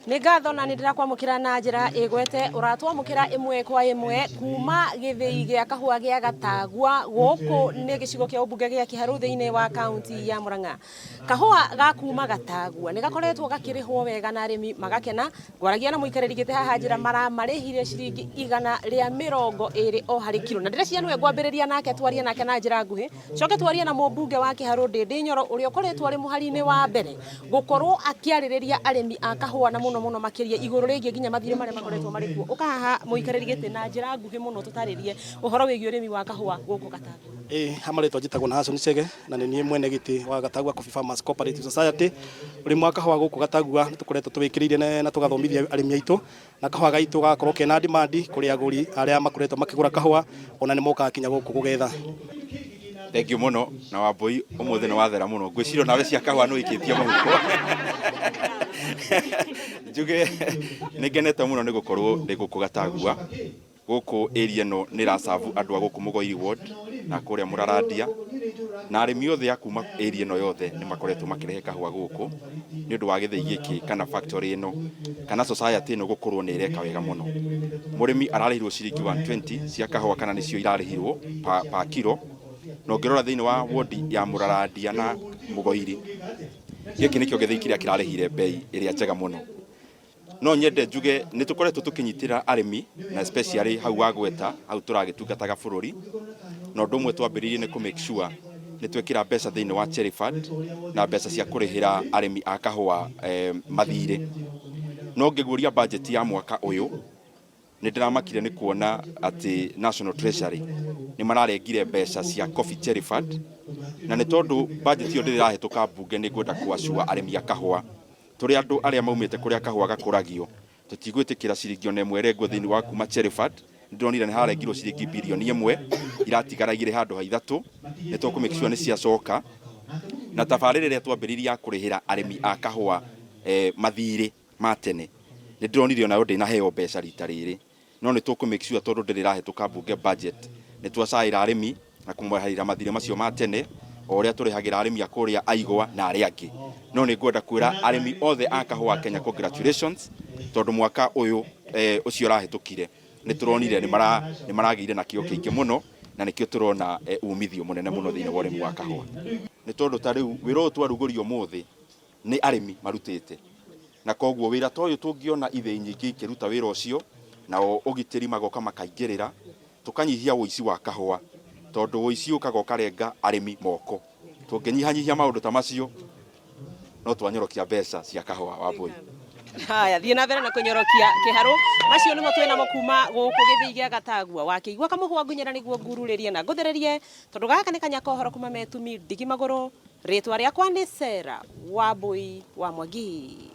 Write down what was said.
Nĩ ngatho na nĩ ndĩrakwamũkĩra na njĩra ĩgwete. Ũratwamũkĩra ĩmwe kwa ĩmwe kuma gĩthĩi gĩa kahũa gĩa Gatagua. Gũkũ nĩ gĩcigo kĩa ũmbunge gĩa Kĩharũ thĩinĩ wa kaunti ya Murang'a. Kahũa ga kuma Gatagua nĩ gakoretwo gakĩrĩhwo wega na arĩmi magakena. Ngwaragia na mũikarĩri gĩtĩ haha njĩra maramarĩhire ciringi 120 o harĩ kiro. Na ndĩreciria nĩwe ngwambĩrĩria nake twarie nake na njĩra nguhĩ. Coke twarie na mũmbunge wa Kĩharũ Ndĩndĩ Nyoro ũrĩa ũkoretwo arĩ mũhari-inĩ wa mbere gũkorwo akĩarĩrĩria arĩmi a kahũa na mũno mũno makĩria igũrũ rĩgiĩ nginya mathirĩ marĩa makoretwo marĩ kuo. Ũka haha mũikarĩri gĩtĩ na njĩra nguhĩ mũno tũtarĩrie ũhoro wĩgiĩ ũrĩmi wa kahũa gũkũ Gatagua. Ĩĩ ha marĩtwa njĩtagwo Nahashon Chege na nĩ niĩ mwene gĩtĩ wa Gatagua Coffee Farmers Cooperative Society. Ũrĩmi wa kahũa gũkũ Gatagua nĩ tũkoretwo tũwĩkĩrĩire na tũgathomithia arĩmi aitũ na kahũa gaitũ gagakorwo kena demand kũrĩ agũri arĩa makoretwo makĩgũra kahũa ona nĩ mokaga kinya gũkũ gũgetha. Thengiũ mũno na Wambũi ũmũthĩ nĩ wathera mũno ngwĩciria nawe cia kahũa nĩ ũikĩtie mũhuko. Njuge nĩ ngenete mũno nĩ gũkorwo ndĩ gũkũ Gatagua. Gũkũ area ĩno nĩ ĩracabu andũ a gũkũ Mũgoiri ward na kũrĩa Mũrarandia na arĩmi othe a kuma area ĩno yothe nĩ makoretwo makĩrehe kahũa gũkũ nĩ ũndũ wa gĩthĩi gĩkĩ kana factory ĩno kana society ĩno gũkorwo nĩ ĩreka wega mũno. Mũrĩmi ararĩhirwo ciringi 120 cia kahũa kana nĩcio irarĩhirwo per kilo na ũngĩrora thĩinĩ wa ward ya Mũrarandia na Mũgoiri gĩkĩ nĩkĩo gĩthĩi kĩrĩa kĩrarĩhire bei ĩrĩa njega mũno. No nyende njuge nĩ tũkoretwo tũkĩnyitĩrĩra arĩmi na especially hau wagweta hau tũragĩtungataga bũrũri, na ũndũ ũmwe twambĩrĩirie nĩ kũ make sure nĩ twekĩra mbeca thĩinĩ wa Cherry Fund na mbeca cia kũrĩhĩra arĩmi a kahũa mathirĩ. No ngĩguũria budget ya mwaka ũyũ Nĩ ndĩramakire nĩ kuona atĩ National Treasury nĩ mararengire mbeca cia Coffee Cherry Fund, na nĩ tondũ budget ĩyo ndĩrĩ ĩrahĩtũka mbunge nĩ ngwenda kũ assure arĩmi a kahũa, tũrĩ andũ arĩa maumĩte kũrĩa kahũa gakũragio, tũtigwĩtĩkĩra ciringi ona ĩmwe ĩrengwo thĩinĩ wa kuma Cherry Fund. Nĩ ndĩronire nĩ hararengirwo ciringi birioni ĩmwe iratigara igĩrĩ handũ ha ithatũ, nĩ tũkũ make sure nĩ ciacoka. Na tabarĩra ĩrĩa twambĩrĩirie ya kũrĩhĩra arĩmi a kahũa mathirĩ, ma tene. Nĩ ndĩronire onayo ndĩnaheo mbeca rita rĩrĩ, no nĩ tũkũ make sure tondũ ndĩrĩ ĩrahĩtũka mbunge budget, nĩ twacaĩra arĩmi na kũmarĩhĩra mathirĩ macio ma tene o ũrĩa tũrĩhagĩra arĩmi a kũrĩa Aigwa na arĩa angĩ. No nĩ ngwenda kwĩra arĩmi othe a kahũa Kenya congratulations tondũ mwaka ũyũ ũcio ũrahĩtũkire nĩ tũronire nĩ maragĩire na kĩo kĩingĩ mũno na nĩkĩo tũrona umithio mũnene mũno thĩinĩ wa ũrĩmi wa kahũa. Nĩ tondũ ta rĩu wĩra ũyũ twarugũria ũmũthĩ nĩ arĩmi marutĩte na koguo wĩra ta ũyũ tũngĩona ithĩi nyingĩ ikĩruta wĩra ũcio, nao ũgitĩri magoka makaingĩrĩra, tũkanyihia ũici wa kahũa, tondũ ũici ũkaga ũkarenga arĩmi moko. Tũngĩnyihanyihia maũndũ ta macio, no twanyorokia mbeca cia kahũa, Wambũi. Haya, thiĩ na mbere na kũnyorokia kĩharũ. Macio nĩmo twĩ namo kuma gũkũ gĩthĩi gĩa Gatagua. Wakĩigua kamũhwa ngunyĩra nĩguo ngururĩrie na ngũthererie, tondũ gaka nĩ kanya ka ũhoro kuma Metumi ndigi magũrũ. Rĩtwa rĩakwa nĩ Sarah Wambui wa Mwangi.